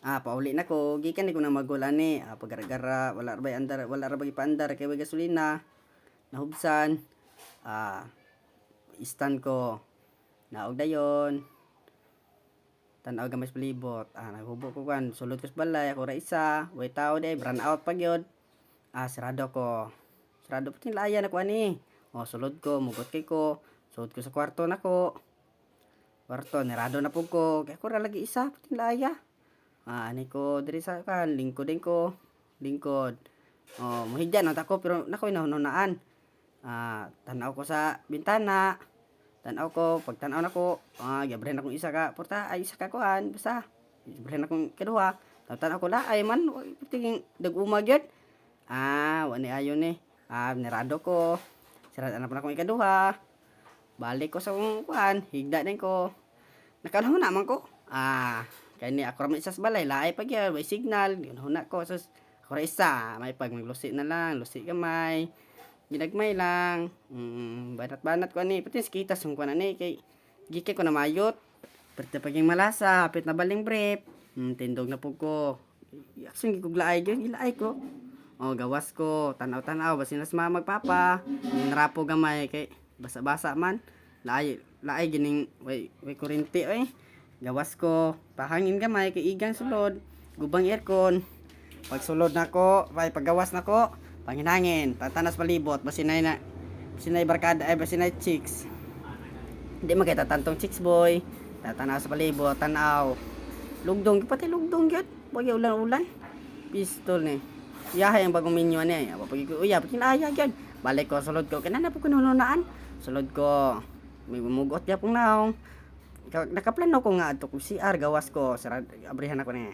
Pauli na ko, gikan ni ko na magul ani. Pagaragara, wala ra bay andar, wala ra bay paandar kay way gasolina. Nahubsan. Istan ko. Naog dayon. Tan-aw gamay sa palibot. Naghubo ko kan, sulod ko sa balay, ako ra isa, way tao di, run out pa gyud. Sarado ko. Sarado pa laya na ko ani. Oh, sulod ko, mugot kay ko. Sulod ko sa kwarto nako. Kwarto, nirado na pud ko. Kay ako ra lagi isa, puting laya. Ani ko diri sa kan, lingkod din ko. Lingkod. Oh, muhigda na ta ko pero nako inahunahunaan. Tan-aw ko sa bintana. Tan-aw ko, pag tan-aw nako, giabrihan akong isa ka porta, ay isa ka kuan, basta. Giabrihan akong kaduha. Tan-aw ko laay man, tingin dag-uma gyud. Wa ni ayo ni. Nirado ko. Sirad na pa akong ikaduha. Balik ko sa akong kuan, higda din ko. Nakalahuna man ko. Kay ni ako ra man isa sa balay, laay pa gyud, way signal, huna ko sus. Ako ra isa, may pag maglusi na lang, lusi gamay. Ginagmay lang. Banat-banat ko ani, pati sa kitas kung kuan ani kay gikan ko na mayot. Perti paging malasa, hapit na baling brief. Tindog na pud ko. Action gid ko laay gyud, gilaay ko. Oh, gawas ko, tanaw-tanaw basin nas mama magpapa. Nrapo gamay kay basa-basa man. Laay, laay gining way kuryente oy. Gawas ko, pahangin gamay kay igang sulod, gubang aircon. Pag sulod nako, ay paggawas nako, panginangin, tatanas palibot, basin na basin na barkada ay basin na chicks. Hindi man kay tatantong chicks boy. Tatanaw sa palibot, tanaw. Lugdong, pati lugdong gyud. Wag ulan-ulan. Pistol ni. Iyahay ang bagong menu ani. Aba pag uya, pati laaya gyud. Balik ko sulod ko, kanana po ko nununaan. Sulod ko. May mugot gyapon naong. Nakaplano ko nga adto ko CR gawas ko, sarad abrihan ako ni.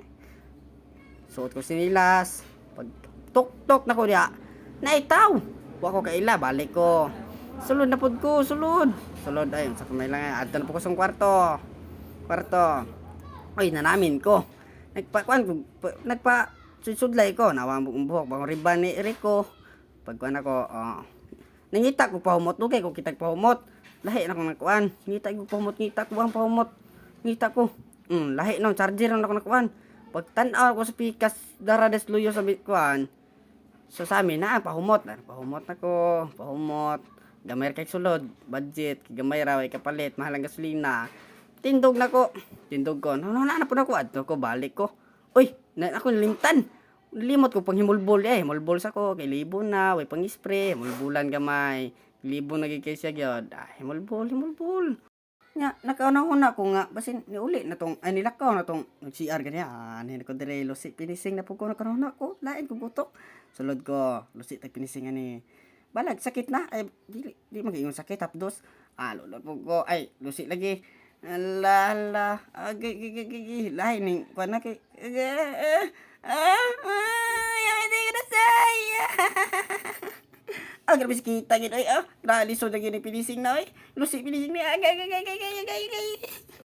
Suot ko sinilas. Pag tok-tok na ko diya, naitaw. Wa ko kaila, balik ko. Sulod na pud ko, sulod. Sulod ayun sa kamay lang adto na po ko sa kwarto. Kwarto. Oy, nanamin ko. Nagpa kuan ko, nagpa sudlay ko, nawang buong buhok, bang riban ni Rico. Pag kuan ako, oh. Nangita ko pahumot, dugay ko kitag pahumot. Lahi na ko nakuan. Ngita ko pahumot, ngita ko ang pahumot. Ngita ko. Lahi nang charger na ako nakuan. Pag tan-aw ko sa pikas, dara des luyo sa kuan. So sa amin na pahumot, na pahumot na ko, pahumot. Gamay ra kay sulod, budget, gamay ra way kapalit, mahal ang gasolina. Tindog na ko, tindog ko. No, no, na na po na ko adto ko balik ko. Uy, na ako nalimtan. Limot ko pang himulbol eh, himulbol sa ko kay libo na, way pang spray, himulbulan gamay. Libo na gid kay siya gyud. Himulbol, himulbol. Nya, nakauna-una ko nga, basin niuli na tong, ay nilakaw na tong nag-CR ganiya. Ani ko dire, lusi pinising na po ko, nakauna ko, lain ko gutok. Sulod ko, lusi tag pinising ani. Balag, sakit na, ay, dili, di mag sakit, hapdos. Lulod po ko, ay, lusi lagi. Ala, ala, agay, gigi, gigi, lahi ning, kuan na kay, ah, ah, ah, hindi ko na saya. Grabe kita gid oy, ah. Grabe lisod na gid ni pinising na oy. Lusi pinising ni. Agay, agay, agay, agay, agay, agay.